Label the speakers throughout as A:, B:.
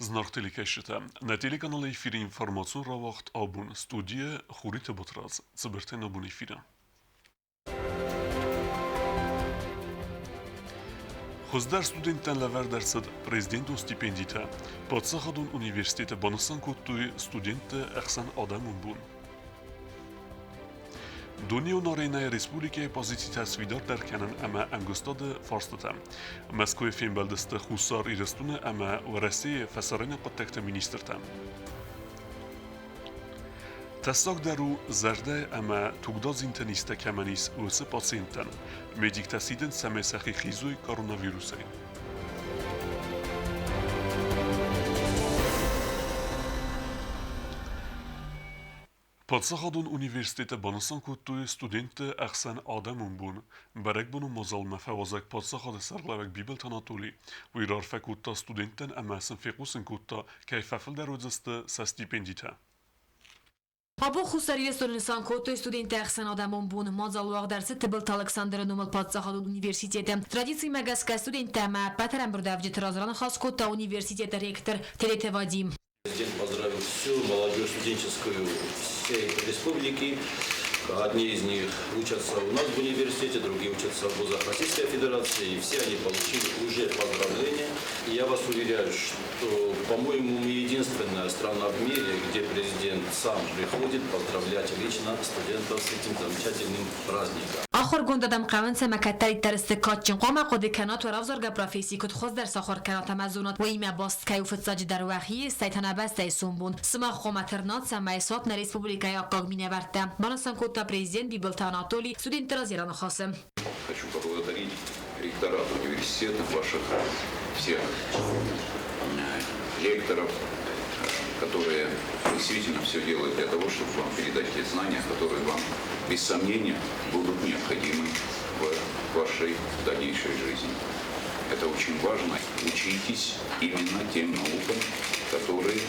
A: Зынаргъ телекӕсджытӕ, нӕ телеканалы эфиры информацион рауагъд абон студийӕ Хуриты Батрадз, цыбыртӕй нӕ бон эфиры. Хуыздӕр студенттӕн лӕвӕрд ӕрцыд президентон стипендитӕ. Паддзахадон университеты банысан кодтой студентты ӕхсӕн адӕмон бон. Дунеон аренӕйы республикӕйы позицитӕ сфидардӕр кӕнын ӕмӕ ӕмгуыстады фарстытӕ. Мӕскуыйы фембӕлдысты Хуссар Ирыстоны ӕмӕ Уӕрӕсейы фӕсарӕйнаг хъуыддӕгты министртӕ. Тӕссагдӕр у зӕрдӕ ӕмӕ тугдадзинты низтӕ кӕмӕн ис, уыцы пациенттӕн. Медиктӕ сидынц, цӕмӕй сӕхи хизой коронавирусӕй. Паддзахадон университеты банысан кодтой студентты ӕхсӕн адӕмон бон. Бӕрӕгбоны мадзалмӕ фӕуазӕг паддзахады сӕргълӕууӕг Бибылты Анатоли. Уый раарфӕ кодта студенттӕн ӕмӕ сын фехъусын кодта, кӕй фӕфылдӕр уыдзысты сӕ стипендитӕ.
B: Абон Хуссар Ирыстоны нысан кодтой студентты ӕхсӕнадӕмон бон. Мадзал уагъд ӕрцыд Тыбылты Алыксандры номыл паддзахадон университеты. Традицимӕ гӕсгӕ студенттӕ ӕмӕ ӕппӕт ӕрӕмбырдуӕвджыты раз раныхас кодта университеты ректор Тедеты Вадим.
C: Президент поздравил всю молодежь студенческую всей республики. Одни из них учатся у нас в университете, другие учатся в вузах Российской Федерации. И все они получили уже поздравления. И я вас уверяю, что, по-моему, мы единственная страна в мире, где президент сам приходит поздравлять лично студентов с этим замечательным праздником.
B: Ахуыргонд адӕм хъавынц ӕмӕ кӕддӕриддӕр сты кадджын, хъуамӕ хъуыды кӕнат уӕ равзаргӕ професси, куыд хуыздӕр сахуыр кӕнат ӕмӕ зонат, уыимӕ баст кӕй у фыццаджыдӕр уӕхи, стӕй та нӕ бӕстӕйы сомбон. Сымах хъуамӕ тырнат, цӕмӕй суат нӕ республикӕйы аккаг минӕвӕрттӕ, банысан кодта президент Бибылты Анатоли студентты раз йӕ раныхасы.
D: Хочу поблагодарить ректорат университета, ваших всех лекторов, которые действительно все делают для того, чтобы вам передать те знания, которые вам, без сомнения, будут необходимы в вашей дальнейшей жизни. Это очень важно. Учитесь именно тем наукам, которые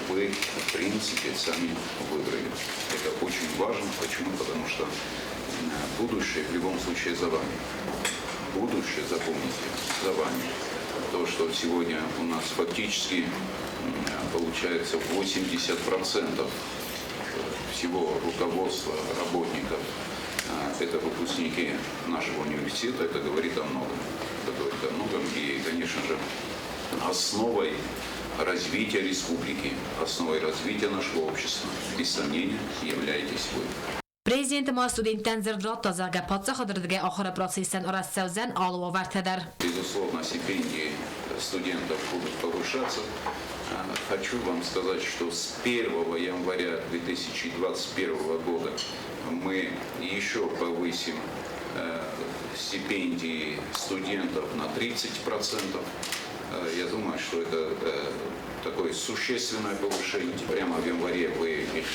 D: вы, в принципе, сами выбрали. Это очень важно. Почему? Потому что будущее в любом случае за вами. Будущее, запомните, за вами. То, что сегодня у нас фактически получается 80% всего руководства работников это выпускники нашего университета, это говорит о многом. Это говорит о многом. И, конечно же, основой развития республики, основой развития нашего общества, без сомнения, являетесь вы.
B: Президент ма студенттӕн дзырд радта, зӕгъгӕ, паддзахады рдыгӕй ахуыры процессӕн арӕзт цӕудзӕн алы уавӕртӕ дӕр.
D: Безусловно, стипендии студентов будут повышаться. Хочу вам сказать, что с 1 января 2021 года мы еще повысим стипендии студентов на 30%. Я думаю, что это такое существенное повышение. Прямо в январе вы их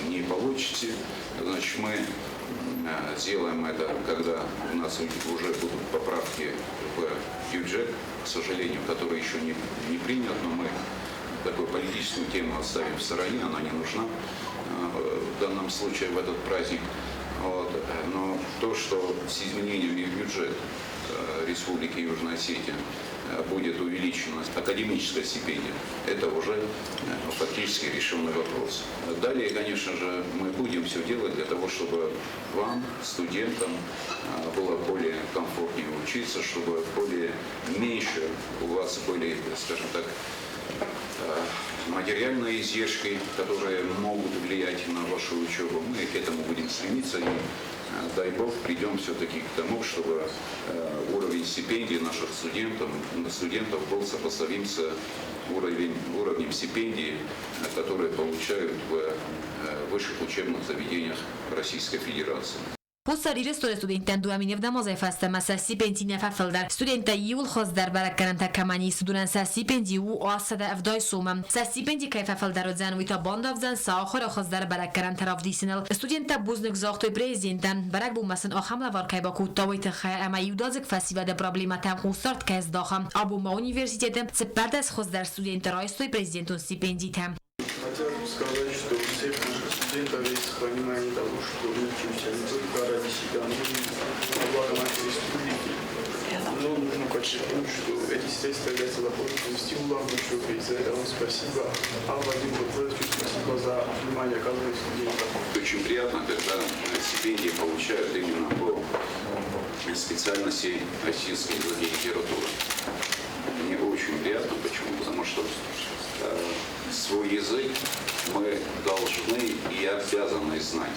D: не получите. Значит, мы сделаем это, когда у нас уже будут поправки в бюджет, к сожалению, который еще не принят, но мы такую политическую тему оставим в стороне, она не нужна в данном случае в этот праздник. Вот. Но то, что с изменениями в бюджет Республики Южная Осетия будет увеличена академическая стипендия, это уже фактически решенный вопрос. Далее, конечно же, мы будем все делать для того, чтобы вам, студентам, было более комфортнее учиться, чтобы более меньше у вас были, скажем так, материальные издержки, которые могут влиять на вашу учебу. Мы к этому будем стремиться и, дай бог, придем все-таки к тому, чтобы уровень стипендий наших студентов был сопоставим с уровнем стипендий, которые получают в высших учебных заведениях Российской Федерации.
B: Хуссар Ирыстоны студенттӕн 2 070 азӕй фӕстӕмӕ сӕ стипенди нӕ фӕфылдӕр. Студенттӕ иууыл хуыздӕр бӕрӕггӕнӕнтӕ кӕмӕн ис, уыдонӕн сӕ стипенди у 770 сомы. Сӕ стипенди кӕй фӕфылдӕр уыдзӕн, уый та бандавдзӕн сӕ ахуыры хуыздӕр бӕрӕггӕнӕнтӕ равдисыныл. Студенттӕ бузныг загътой президентӕн, бӕрӕгбонмӕ сын ахӕм лӕвар кӕй бакодта, уый тыххӕй ӕмӕ иудадзыг фӕсивӕды проблемӕтӕм хъусдард кӕй здахы. Абон ма университеты 14 хуыздӕр студенты райстой президентон стипендитӕ.
E: Хотелось бы сказать, что у всех наших студентов есть понимание того, что мы учимся не только ради себя, но и на благо нашей республики. Но нужно подчеркнуть, что эти средства являются дополнительным стимулом. вам в учебе. И за это вам спасибо. А Владимиру Владимировичу спасибо за внимание, оказанное студентам.
D: Очень приятно, когда стипендии получают именно по специальности российской язык и литература. Мне очень приятно. Почему? Потому что свой язык мы должны и обязаны знать.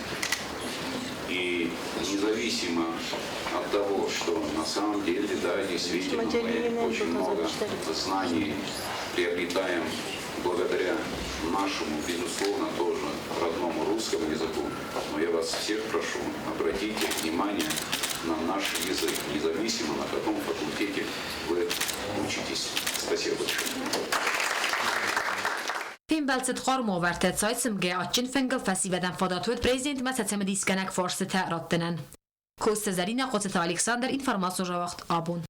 D: И независимо от того, что на самом деле, да, действительно, мы очень много знаний приобретаем благодаря нашему, безусловно, тоже родному русскому языку. Но я вас всех прошу, обратите внимание на наш язык, независимо на каком факультете вы учитесь. Спасибо большое.
B: Фембӕлд цыд хъарм уавӕрты, цай цымгӕ, адджын фынгыл фӕсивӕдӕн фадат уыд президентмӕ сӕ цымыдисгӕнӕг фарстытӕ раттынӕн. Коцты Зӕринӕ, Хъоцыты Александр, информацион рауагъд Абон.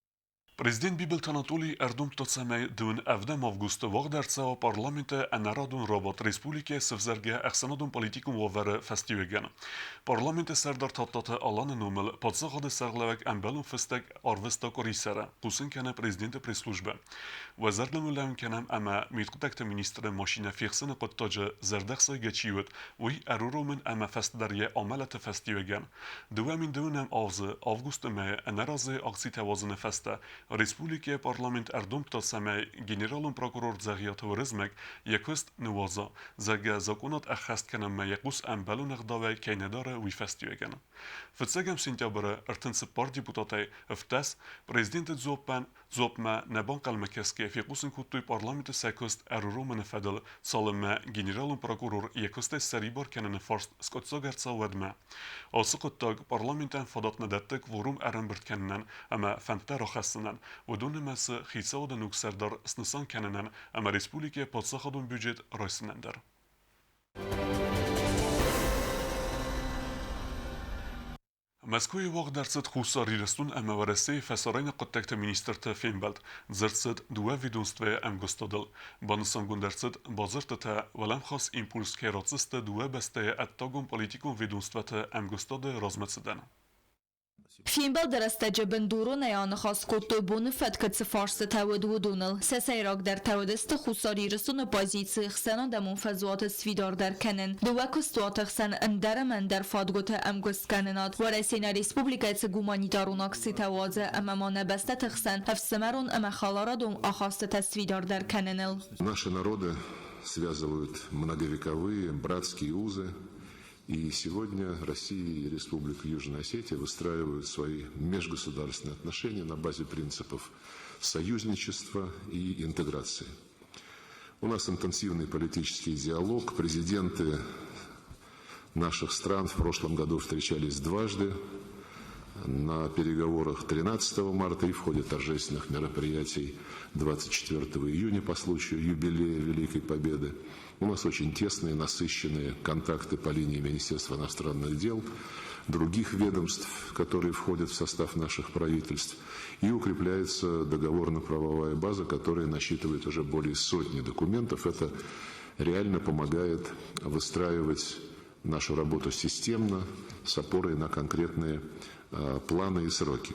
A: Президент Бибылты Анатолий ӕрдомдта, цӕмӕй дыууын ӕвдӕм августы уагъд ӕрцӕуа парламенты ӕнӕрадон рабадт республикӕйы сывзӕргӕ ӕхсӕнадон-политикон уавӕры фӕстиуӕгӕн. Парламенты сӕрдар Тадтаты Аланы номыл паддзахады сӕргълӕууӕг ӕмбӕлон фыстӕг арвыста къуырисӕры, хъусын кӕны президенты пресс-службӕ. Уӕ зӕрдыл лӕууын кӕнӕм ӕмӕ мидхъуыддӕгты министры машинӕ фехсыны хъуыддаджы зӕрдӕхсайгӕ чи уыд, уый ӕруромын ӕмӕ фӕстӕдӕр йӕ амӕлӕты фӕстиуӕгӕн 2009 азы августы мӕйы ӕнӕразыйы акцитӕ уадзыны фӕстӕ республикӕйы парламент ӕрдомдта, цӕмӕй генералон прокурор Дзӕгъиаты Уырызмӕг йӕ куыст ныууадза, зӕгъгӕ, закъонад ӕххӕст кӕнынмӕ йӕ хъус ӕмбӕлон ӕгъдауӕй кӕй нӕ дары, уый фӕстиуӕгӕн. Фыццӕгӕм сентябры 34 депутатӕй ӕвддӕс президенты дзуаппӕн Дзуапмӕ нӕ банхъӕлмӕ кӕсгӕйӕ фехъусын кодтой парламенты сӕ куыст ӕруромыны фӕдыл, цалынмӕ генералон прокурор йӕ куыстӕй ссӕрибар кӕныны фарст скъуыддзаг ӕрцӕуа, уӕдмӕ. Ацы хъуыддаг парламентӕн фадат нӕ дӕтты кворум ӕрӕмбырд кӕнынӕн ӕмӕ фӕндтӕ рахӕссынӕн, уыдон нымӕцы хицауады ног сӕрдар снысан кӕнынӕн ӕмӕ республикӕйы паддзахадон бюджет райсынӕн дӕр. Мӕскуыйы уагъд ӕрцыд Хуссар Ирыстон ӕмӕ Уӕрӕсейы фӕсарӕйнаг хъуыддӕгты министрты фембӕлд. Дзырд цыд дыууӕ ведомствӕйы ӕмгуыстадыл. Банысангонд ӕрцыд, бадзырдтытӕ уӕлӕмхас импульс кӕй ратдзысты дыууӕ бӕстӕйы ӕддагон политикон ведомствӕты ӕмгуыстады размӕцыдӕн.
F: Фембӕлды рӕстӕджы бындуронӕй аныхас кодтой боны фӕткы цы фарстытӕ уыд, уыдоныл. Сӕ сӕйрагдӕртӕ уыдысты Хуссар Ирыстоны позици ӕхсӕнадӕмон фӕзуаты сфидардӕр кӕнын, дыууӕ куыстуаты хсӕн ӕндӕр ӕмӕ ӕндӕр фадгуыты ӕмгуысткӕнынад, Уӕрӕсе нӕ республикӕйы цы гуманитарон акцитӕ уадзы ӕмӕ ма нӕ бӕстӕты хсӕн ӕфсымӕрон ӕмӕ хӕларадон ахастытӕ сфидардӕр кӕныныл.
G: Наши народы связывают многовековые братские узы. И сегодня Россия и Республика Южная Осетия выстраивают свои межгосударственные отношения на базе принципов союзничества и интеграции. У нас интенсивный политический диалог. Президенты наших стран в прошлом году встречались дважды на переговорах 13 марта и в ходе торжественных мероприятий 24 июня по случаю юбилея Великой Победы. У нас очень тесные, насыщенные контакты по линии Министерства иностранных дел, других ведомств, которые входят в состав наших правительств, и укрепляется договорно-правовая база, которая насчитывает уже более сотни документов. Это реально помогает выстраивать нашу работу системно, с опорой на конкретные планы и сроки.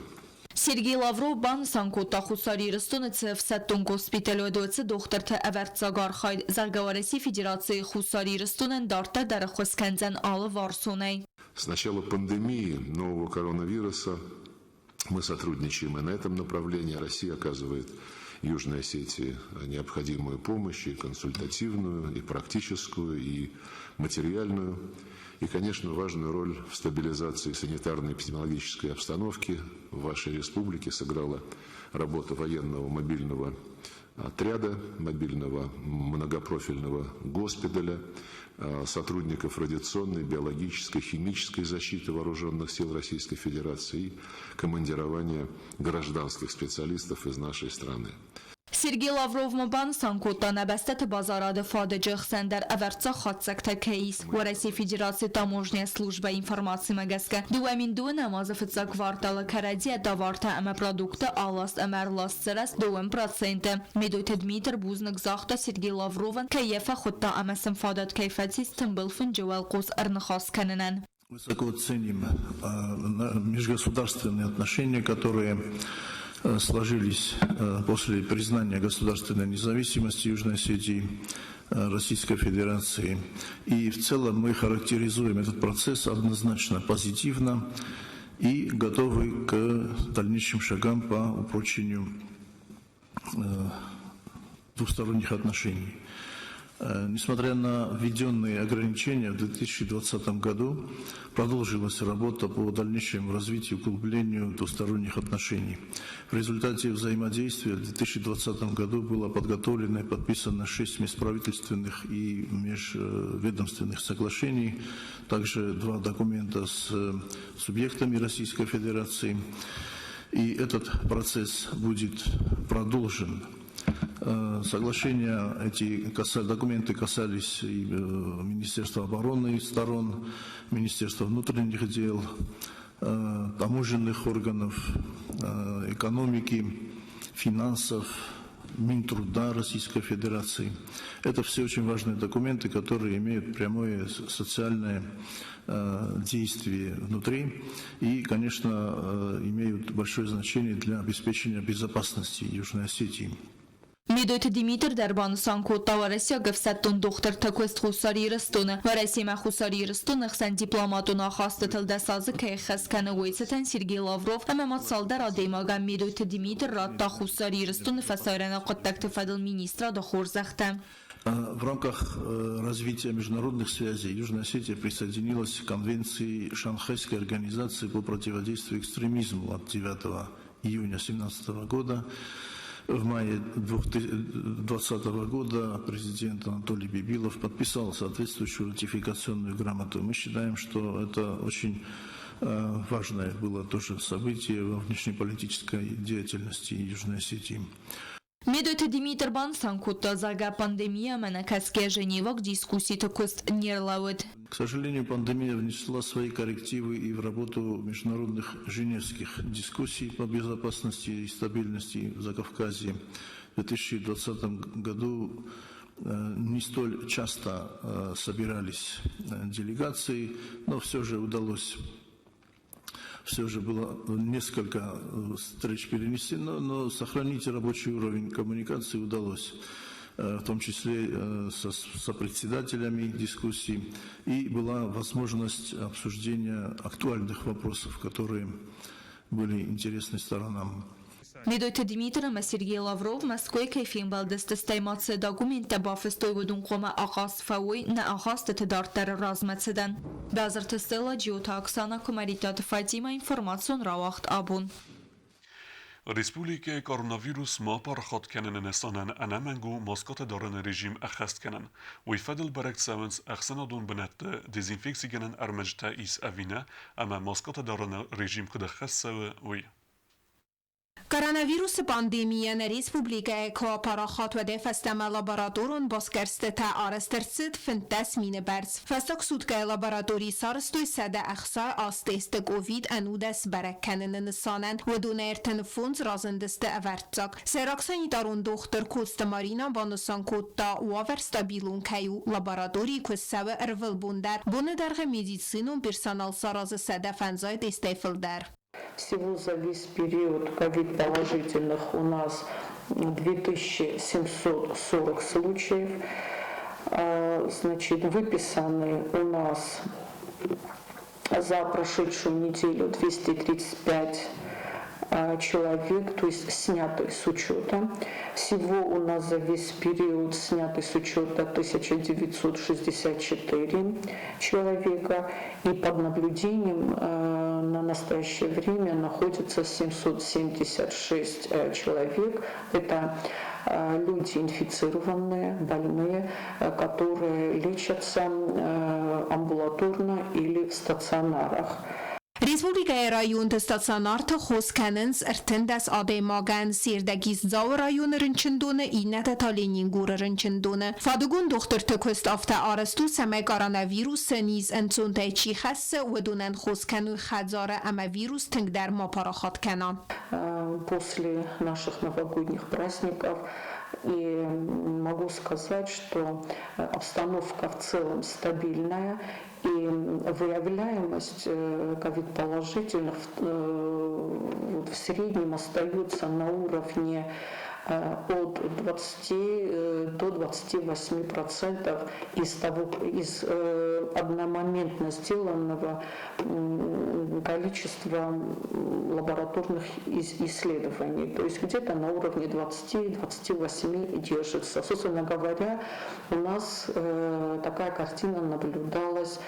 F: Сергей Лавров банысан кодта Хуссар Ирыстоны цы ӕфсӕддон госпиталы уыд, уыцы дохтырты ӕвӕрццаг архайд, зӕгъгӕ, Уӕрӕсейы Федерацийы Хуссар Ирыстонӕн дарддӕр дӕр ӕххуыс кӕндзӕн алыварсонӕй.
G: С начала пандемии нового коронавируса мы сотрудничаем и на этом направлении. Россия оказывает Южной Осетии необходимую помощь, и консультативную, и практическую, и материальную. И, конечно, важную роль в стабилизации санитарной эпидемиологической обстановки в вашей республике сыграла работа военного мобильного отряда, мобильного многопрофильного госпиталя, сотрудников радиационной, биологической, химической защиты вооруженных сил Российской Федерации и командирования гражданских специалистов из нашей страны.
F: Сергей Лавров ма банысан кодта, нӕ бӕстӕты базарады фадыджы хсӕн дӕр ӕвӕрццаг хатдзӕгтӕ кӕй ис. Уӕрӕсейы Федерацийы таможнӕйы службӕйы информацимӕ гӕсгӕ, 2009 азы фыццаг кварталы кӕрӕдзийӕ товартӕ ӕмӕ продуктты аласт ӕмӕ ӕрласт сырӕзт 2%. Медойты Дмитр бузныг загъта Сергей Лавровӕн, кӕй йӕ фӕхуыдта ӕмӕ сын фадат кӕй фӕцис тымбыл фынджы уӕлхъус ӕрныхас кӕнынӕн.
H: Высоко ценим межгосударственные отношения, которые сложились после признания государственной независимости Южной Осетии Российской Федерации. И в целом мы характеризуем этот процесс однозначно позитивно и готовы к дальнейшим шагам по упрочению двусторонних отношений. Несмотря на введенные ограничения, в 2020 году продолжилась работа по дальнейшему развитию и углублению двусторонних отношений. В результате взаимодействия в 2020 году было подготовлено и подписано 6 межправительственных и межведомственных соглашений, также 2 документа с субъектами Российской Федерации. И этот процесс будет продолжен. Соглашения, эти документы касались и Министерства обороны сторон, Министерства внутренних дел, таможенных органов, экономики, финансов, Минтруда Российской Федерации. Это все очень важные документы, которые имеют прямое социальное действие внутри и, конечно, имеют большое значение для обеспечения безопасности Южной Осетии.
F: Медойты Димитр дӕр банысан кодта, уӕрӕсейаг ӕфсӕддон дохтырты куыст Хуссар Ирыстоны. Уӕрӕсе ӕмӕ Хуссар Ирыстоны хсӕн дипломатон ахастытыл 10 азы кӕй ӕххӕст кӕны, уый цытӕн Сергей Лавров ӕмӕ ма цалдӕр адӕймагӕн Медойты Димитр радта Хуссар Ирыстоны фӕсарӕйнаг хъуыддӕгты фӕдыл министрады хорзӕхтӕ.
H: В рамках развития международных связей Южная Осетия присоединилась к конвенции Шанхайской организации по противодействию экстремизму от 9 июня 2017 года. В мае 2020 года президент Анатолий Бибилов подписал соответствующую ратификационную грамоту. Мы считаем, что это очень важное было тоже событие во внешнеполитической деятельности Южной Осетии.
F: Медойты Димитр банысан кодта, зӕгъгӕ, пандемиямӕ нӕкӕсгӕ Женеваг дискусситы куыст не рлӕууыд.
H: К сожалению, пандемия внесла свои коррективы и в работу международных женевских дискуссий по безопасности и стабильности в Закавказье. В 2020 году не столь часто собирались делегации, но все же удалось. Все же было несколько встреч перенесено, но сохранить рабочий уровень коммуникации удалось, в том числе со сопредседателями дискуссий, и была возможность обсуждения актуальных вопросов, которые были интересны сторонам.
F: Медойты Димитр ӕмӕ Сергей Лавров Мӕскуыйы кӕй фембӕлдысты, стӕй ма цы документтӕ бафыстой, уыдон хъуамӕ ахъаз фӕуой нӕ ахастыты дарддӕры размӕцыдӕн. Базырты Стелла, Джиоты Оксана, Куымӕридтаты Фатимӕ, информацион рауагъд абон.
A: Республикӕйы коронавирус ма парахат кӕныны нысанӕн ӕнӕмӕнг у маскӕтӕ дарыны режим ӕххӕст кӕнын. Уый фӕдыл бӕрӕг цӕуынц ӕхсӕнадон бынӕтты дезинфекцигӕнӕн ӕрмӕджытӕ ис ӕви нӕ, ӕмӕ маскӕтӕ дарыны режим куыд ӕххӕст цӕуы, уый.
I: Коронавирусы пандемийӕ нӕ республикӕйы куы апарахат, уӕдӕй фӕстӕмӕ лабораторон басгӕрстытӕ арӕзт ӕрцыд 15 мины бӕрц. Фӕстаг суткӕйы лабораторийы сарӕзтой 168 тесты ковид 19 бӕрӕг кӕныны нысанӕн. Уыдонӕй 35 разындысты ӕвӕрццаг. Сӕйраг санитарон дохтыр Коцты Марина банысан кодта, уавӕр стабилон кӕй у. Лабораторийы куыст цӕуы ӕрвылбон дӕр. Боны дӕргъы медицинон персонал саразы 150 тестӕй фылдӕр.
J: Всего за весь период ковид-положительных у нас 2740 случаев. Значит, выписаны у нас за прошедшую неделю 235 человек, то есть сняты с учета. Всего у нас за весь период сняты с учета 1964 человека. И под наблюдением на настоящее время находится 776 человек. Это люди инфицированные, больные, которые лечатся амбулаторно или в стационарах.
I: Республикӕйы районты стационарты хос кӕнынц 13 адӕймагӕн. Се рдӕг ис Дзауы районы рынчындоны, иннӕтӕ та Ленингоры рынчындоны. Фадыгон дохтырты куыст афтӕ арӕзт у, цӕмӕй коронавирусы низ ӕнцонтӕй чи хӕссы, уыдонӕн хос кӕной хӕдзары ӕмӕ вирус тынгдӕр ма парахат кӕна.
J: После наших новогодних праздников и могу сказать, что обстановка в целом стабильная, и выявляемость ковид-положительных вот в среднем остается на уровне от 20 до 28% из того, из одномоментно сделанного количества лабораторных исследований. То есть где-то на уровне 20-28 держится. Собственно говоря, у нас такая картина наблюдалась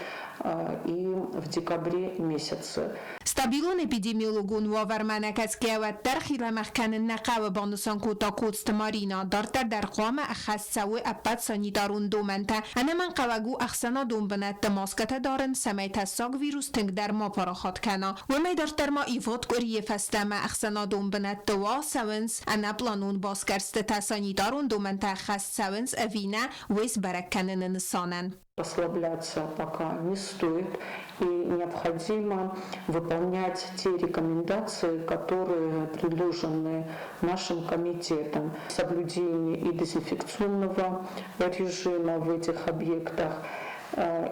J: и в декабре месяце.
I: Стабилон эпидемиологон уавӕрмӕ нӕкӕсгӕйӕ уӕддӕр хилӕмӕгъ кӕнын нӕ хъӕуы, банысан кодта Коцты Марина. Дарддӕр дӕр хъуамӕ ӕххӕст цӕуой ӕппӕт санитарон домӕнтӕ. Ӕнӕмӕнгхъӕуӕг у ӕхсӕнадон бынӕтты маскӕтӕ дарын, цӕмӕй тӕссаг вирус тынгдӕр ма парахат кӕна. Уымӕй дарддӕр ма ивгъуыд къуырийы фӕстӕмӕ ӕхсӕнадон бынӕтты уа цӕуынц ӕнӕпъланон басгӕрстытӕ санитарон домӕнтӕ ӕххӕст цӕуынц ӕви нӕ, уый сбӕрӕг кӕныны нысанӕн.
J: Расслабляться пока не стоит и необходимо выполнять те рекомендации, которые предложены нашим комитетом. Соблюдение и дезинфекционного режима в этих объектах.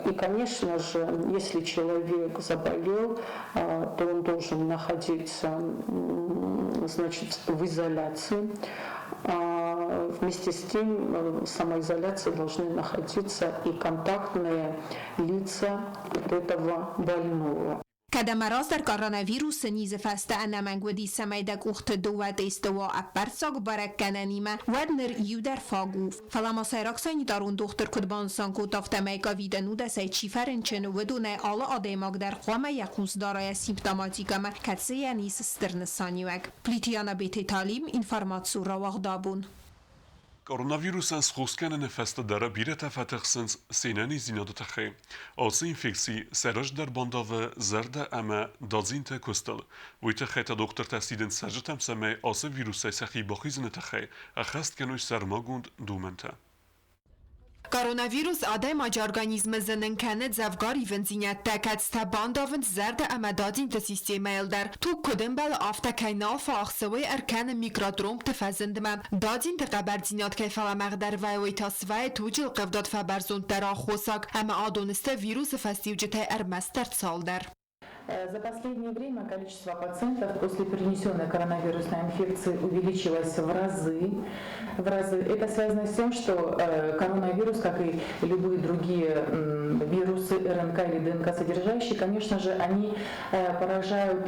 J: И, конечно же, если человек заболел, то он должен находиться, значит, в изоляции. Вместе с тем в самоизоляции должны находиться и контактные лица вот этого больного.
I: Кӕд ӕмӕ раздӕр коронавирусы низы фӕстӕ ӕнӕмӕнг уыди, цӕмӕй дӕ къухты дыууӕ тесты уа ӕппӕрццаг бӕрӕггӕнӕнимӕ, уӕд ныр иу дӕр фаг у. Фӕлӕ ма сӕйраг санитарон дохтыр куыд банысан кодта, афтӕмӕй ковид-ӕнудӕсӕй чи фӕрынчын, уыдонӕй алы адӕймаг дӕр хъуамӕ йӕ хъус дара йӕ симптоматикӕмӕ, кӕцыйӕн ис стыр нысаниуӕг. Плитиана Бететалим, информаци рауагъдабон.
A: Коронавирусӕн схос кӕныны фӕстӕ дӕр бирӕтӕ фӕтыхсынц се нӕниздзинады тыххӕй. Ацы инфекци сӕ раздӕр бандавы зӕрдӕ ӕмӕ дадзинты куыстыл. Уый тыххӕй та дохтыртӕ сидынц цӕрджытӕм, цӕмӕй ацы вирусӕй сӕхи бахизыны тыххӕй ӕххӕст кӕной сӕрмагонд домӕнтӕ.
K: Коронавирус адӕймаджы организмы зынын кӕны дзӕвгар ивындзинӕдтӕ, кӕцытӕ бандавынц зӕрдӕ ӕмӕ дадзинты системӕйыл дӕр. Туг куыд ӕмбӕлы, афтӕ кӕй нал фӕахсы, уый ӕркӕны микротромбты фӕзындмӕ. Дадзинты хъӕбӕрдзинад кӕй фӕлӕмӕгъдӕр вӕййы, уый та свӕййы туджы ӕлхъывдад фӕбӕрзонддӕр аххосаг, ӕмӕ адон сты вирусы фӕстиуджытӕй ӕрмӕстдӕр цалдӕр.
L: За последнее время количество пациентов после перенесенной коронавирусной инфекции увеличилось в разы. В разы. Это связано с тем, что коронавирус, как и любые другие вирусы РНК или ДНК содержащие, конечно же, они поражают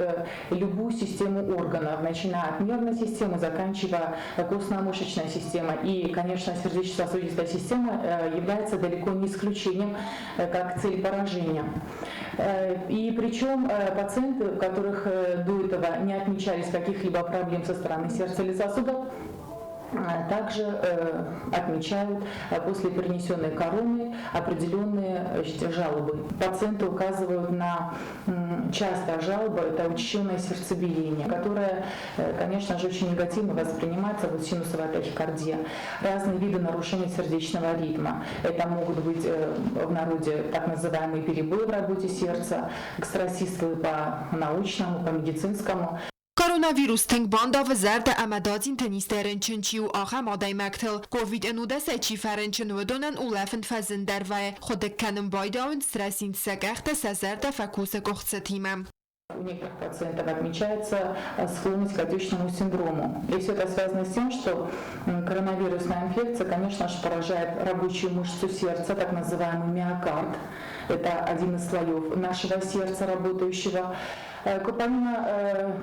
L: любую систему органов, начиная от нервной системы, заканчивая костно-мышечной системой. И, конечно, сердечно-сосудистая система является далеко не исключением как цель поражения. И причем пациенты, у которых до этого не отмечались каких-либо проблем со стороны сердца или сосудов, также отмечают после перенесенной короны определенные жалобы. Пациенты указывают на частая жалоба – это учащенное сердцебиение, которое, конечно же, очень негативно воспринимается, вот синусовая тахикардия, разные виды нарушений сердечного ритма. Это могут быть в народе так называемые перебои в работе сердца, экстрасистолы по научному, по медицинскому.
K: Коронавирус тынг бандавы зӕрдӕ ӕмӕ дадзинты низтӕй рынчын чи у, ахӕм адӕймӕгтыл. Ковид-ӕнудӕсӕй чи фӕрынчын, уыдонӕн улӕфын фӕзындӕр вӕййы, хуыдыг кӕнын байдауынц, срӕсинц сӕ къӕхтӕ, сӕ зӕрдӕ фӕкусы къуыхцытимӕ.
L: У некоторых пациентов отмечается склонность к отечному синдрому. И все это связано с тем, что коронавирусная инфекция, конечно же, поражает рабочую мышцу сердца, так называемый миокард. Это один из слоев нашего сердца работающего. Помимо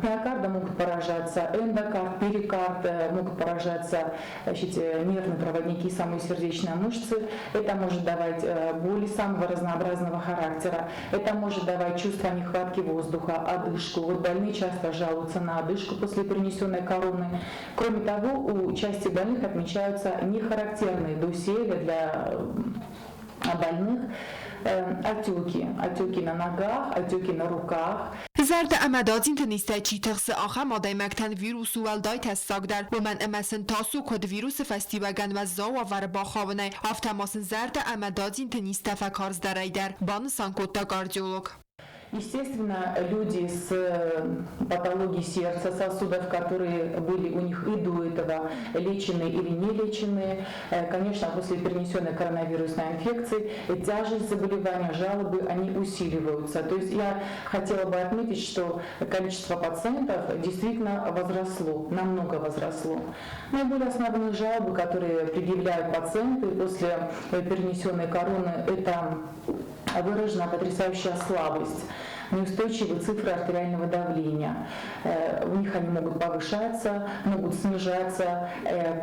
L: миокарда могут поражаться эндокард, перикард, могут поражаться, значит, нервные проводники самой сердечной мышцы. Это может давать боли самого разнообразного характера. Это может давать чувство нехватки воздуха, одышку. Вот больные часто жалуются на одышку после перенесенной короны. Кроме того, у части больных отмечаются нехарактерные доселе для больных отеки. Отеки на ногах, отеки на руках.
K: Зӕрдӕ ӕмӕ дадзинты низтӕй чи тыхсы, ахӕм адӕймӕгтӕн вирус у уӕлдай тӕссагдӕр, уымӕн ӕмӕ сын тас у куыд вирусы фӕстиуӕгӕн уӕззау уавӕры бахауынӕй, афтӕ ма сын зӕрдӕ ӕмӕ дадзинты низтӕ фӕкарздӕрӕй дӕр, банысан кодта кардиолог.
L: Естественно, люди с патологией сердца, сосудов, которые были у них и до этого лечены или не лечены, конечно, после перенесенной коронавирусной инфекции тяжесть заболевания, жалобы, они усиливаются. То есть я хотела бы отметить, что количество пациентов действительно возросло, намного возросло. Наиболее основные жалобы, которые предъявляют пациенты после перенесенной короны, это выражена потрясающая слабость, неустойчивые цифры артериального давления. У них они могут повышаться, могут снижаться.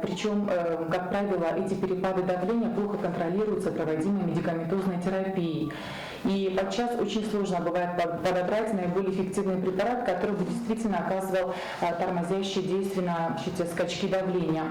L: Причем, как правило, эти перепады давления плохо контролируются проводимой медикаментозной терапией. И подчас очень сложно бывает подобрать наиболее эффективный препарат, который бы действительно оказывал тормозящее действие на скачки давления.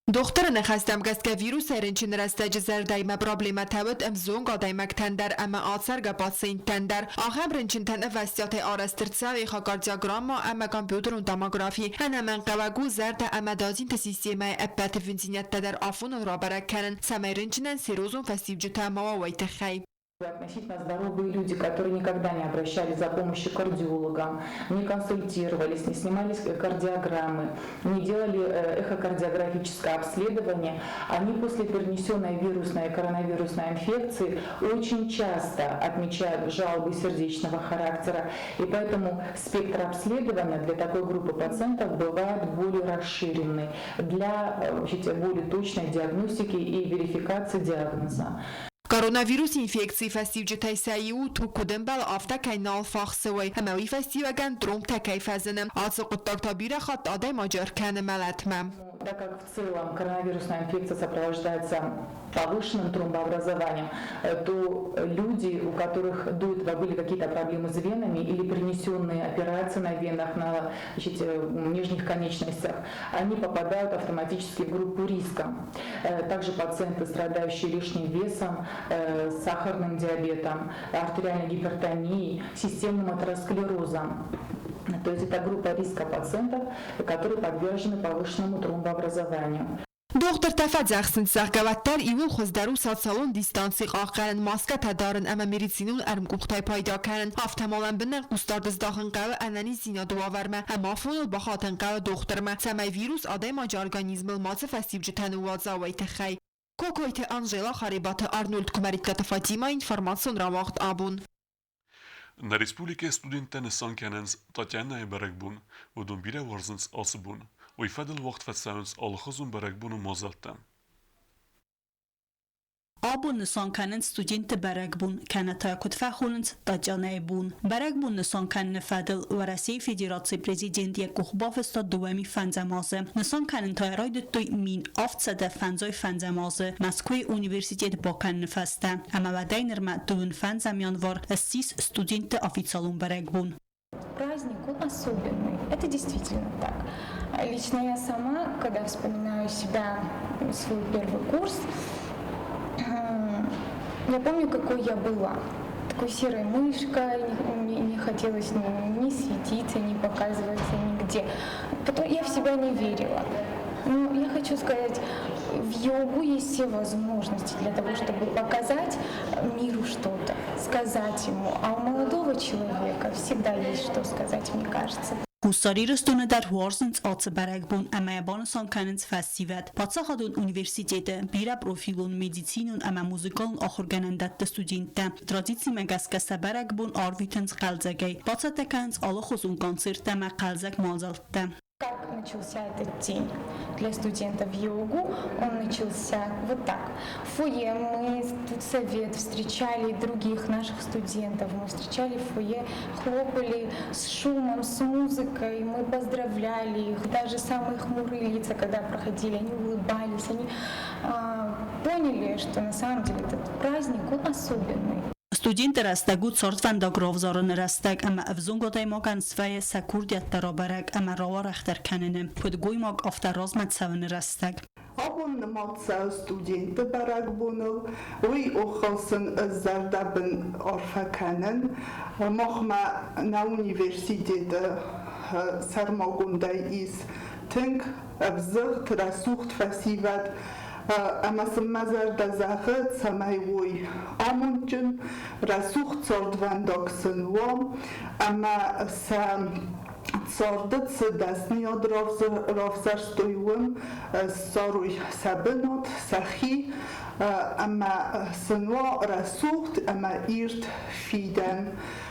K: Дохтыры ныхӕстӕм гӕсгӕ вирусӕй рынчыны рӕстӕджы зӕрдӕимӕ проблемӕтӕ уыд ӕвзонг адӕймӕгтӕн дӕр ӕмӕ ацӕргӕ пациенттӕн дӕр. Ахӕм рынчынтӕн ӕвӕстиатӕй арӕзт ӕрцӕуы эхокардиограммӕ ӕмӕ компьютерон томографи. Ӕнӕмӕнгхъӕуӕг у зӕрдӕ ӕмӕ дадзинты системӕйы ӕппӕт ивындзинӕдтӕ дӕр афоныл рабӕрӕг кӕнын, цӕмӕй рынчынӕн серьезон фӕстиуджытӕ ма уа, уый тыххӕй.
L: Относительно здоровые люди, которые никогда не обращались за помощью к кардиологам, не консультировались, не снимались кардиограммы, не делали эхокардиографическое обследование, они после перенесенной вирусной коронавирусной инфекции очень часто отмечают жалобы сердечного характера, и поэтому спектр обследования для такой группы пациентов бывает более расширенный для более точной диагностики и верификации диагноза.
K: Коронавирусы инфекцийы фӕстиуджытӕй сӕ иу у, туг куыд ӕмбӕлы, афтӕ кӕй нал фӕхсы, уый, ӕмӕ уый фӕстиуӕгӕн тромбтӕ кӕй фӕзыны. Ацы хъуыддаг та бирӕ хатт адӕймаджы ӕркӕны мӕлӕтмӕ.
L: Так как в целом коронавирусная инфекция сопровождается повышенным тромбообразованием, то люди, у которых до этого были какие-то проблемы с венами или перенесенные операции на венах, на, значит, нижних конечностях, они попадают автоматически в группу риска. Также пациенты, страдающие лишним весом, сахарным диабетом, артериальной гипертонией, системным атеросклерозом. То есть это группа риска пациентов, которые подвержены повышенному тромбообразованию.
K: Дохтыртӕ фӕдзӕхсынц, зӕгъгӕ, уӕддӕр иууыл хуыздӕр у социалон дистанци хъахъхъӕнын, маскӕтӕ дарын ӕмӕ медицинон ӕрмкъухтӕй пайда кӕнын. Афтӕ ма лӕмбынӕг хъусдард здахын хъӕуы ӕнӕниздзинады уавӕрмӕ ӕмӕ афоныл бахатын хъӕуы дохтырмӕ, цӕмӕй вирус адӕймаджы организмыл мацы фӕстиуджытӕ ныууадза, уый тыххӕй. Кокойты Анжела, Харебаты Арнольд, Куымӕридтаты Фатимӕ, информацион рауагъд абон.
A: Нӕ республикӕйы студенттӕ нысан кӕнынц Татьянӕйы бӕрӕгбон. Уыдон бирӕ уарзынц ацы бон. Уый фӕдыл уагъд фӕцӕуынц алыхуызон бӕрӕгбоны мадзӕлттӕ.
M: Абон нысан кӕнынц студентты бӕрӕгбон, кӕнӕ та куыд фӕхонынц, Татьянӕйы бон. Бӕрӕгбон нысан кӕныны фӕдыл Уӕрӕсейы Федерацийы президент йӕ къух бафыста 2005 азы. Нысан кӕнын та райдыдтой 1755 азы Мӕскуыйы университет бакӕныны фӕстӕ. Ӕмӕ уӕдӕй нырмӕ 25 январ ссис студентты официалон бӕрӕгбон.
N: Праздник, он особенный. Это действительно так. Лично я сама, когда вспоминаю себя, свой первый курс, я помню, какой я была. Такой серой мышкой, не хотелось ни светиться, ни показываться нигде. Потом я в себя не верила. Но я хочу сказать, в йогу есть все возможности для того, чтобы показать миру что-то, сказать ему. А у молодого человека всегда есть что сказать, мне кажется.
M: Хуссар Ирыстоны дӕр уарзынц ацы бӕрӕгбон ӕмӕ йӕ банысан кӕнынц фӕсивӕд. Паддзахадон университеты бирӕпрофилон медицинон ӕмӕ музыкалон ахуыргӕнӕндӕтты студенттӕ традицимӕ гӕсгӕ сӕ бӕрӕгбон арвитынц хъӕлдзӕгӕй, бацӕттӕ кӕнынц алыхуызон концерттӕ ӕмӕ хъӕлдзӕг мадзӕлттӕ.
N: Как начался этот день для студентов йогу? Он начался вот так. В фойе мы тут совет встречали других наших студентов. Мы встречали в фойе, хлопали с шумом, с музыкой. Мы поздравляли их. Даже самые хмурые лица, когда проходили, они улыбались. Они поняли, что на самом деле этот праздник, он особенный.
M: Студенты рӕстӕг у цардвӕндаг равзарыны рӕстӕг ӕмӕ ӕвзонг адӕймагӕн свӕййы сӕ курдиӕттӕ рабӕрӕг ӕмӕ рауӕрӕхдӕр кӕныны, куыд гоймаг, афтӕ размӕ цӕуыны рӕстӕг.
O: Абон нымад цӕуы студентты бӕрӕгбоныл. Уый охыл сын ӕз зӕрдӕбын арфӕ кӕнын. Махмӕ нӕ университеты сӕрмагондӕй ис тынг ӕвзыгъд, рӕсугъд фӕсивӕд. Ӕмӕ сын мӕ зӕрдӕ зӕгъы, цӕмӕй уой амондджын, рӕсугъд цардвӕндаг сын уа ӕмӕ сӕ царды цы дӕсныйад равзӕрстой, уым ссарой сӕ бынат, сӕхи ӕмӕ сын уа рӕсугъд ӕмӕ ирд фидӕн.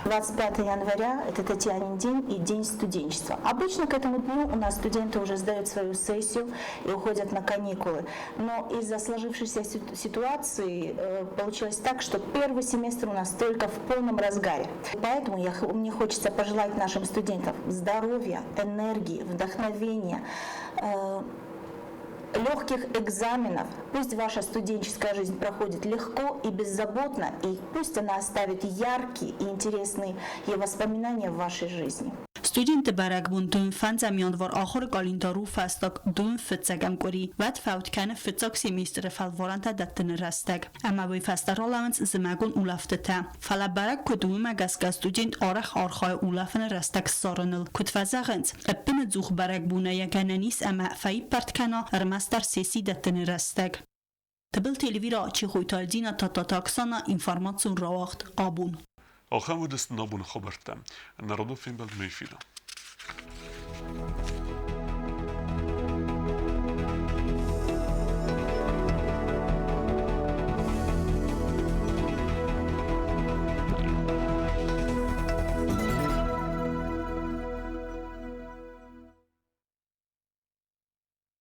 P: 25 января – это Татьянин день и День студенчества. Обычно к этому дню у нас студенты уже сдают свою сессию и уходят на каникулы. Но из-за сложившейся ситуации получилось так, что первый семестр у нас только в полном разгаре. Поэтому мне хочется пожелать нашим студентам здоровья, энергии, вдохновения, легких экзаменов. Пусть ваша студенческая жизнь проходит легко и беззаботно, и пусть она оставит яркие и интересные воспоминания в вашей жизни.
M: Студентты бӕрӕгбон дыууын фӕндзӕм январ ахуыры къӕлиндар у фӕстаг дыууын фыццӕгӕм къуыри. Уӕд фӕуд кӕны фыццаг семестры фӕлварӕнтӕ дӕттыны рӕстӕг. Ӕмӕ уый фӕстӕ ралӕууынц зымӕгон улӕфтытӕ. Фӕлӕ бӕрӕг куыд у, уымӕ гӕсгӕ студент арӕх архайы улӕфыны рӕстӕг ссарыныл. Куыд фӕзӕгъынц, ӕппынӕдзух бӕрӕгбонӕй йӕ гӕнӕн ис ӕмӕ фӕиппӕрд кӕна ӕрмӕстдӕр сесси дӕттыны рӕстӕг. Тыбылты Эльвира, Чехойты Альдина, Тадтаты Оксана, информацион рауагъд Абон.
A: Ахӕм уыдысты нӕ абоны хабӕрттӕ. Народон фембӕлд Мейфилы.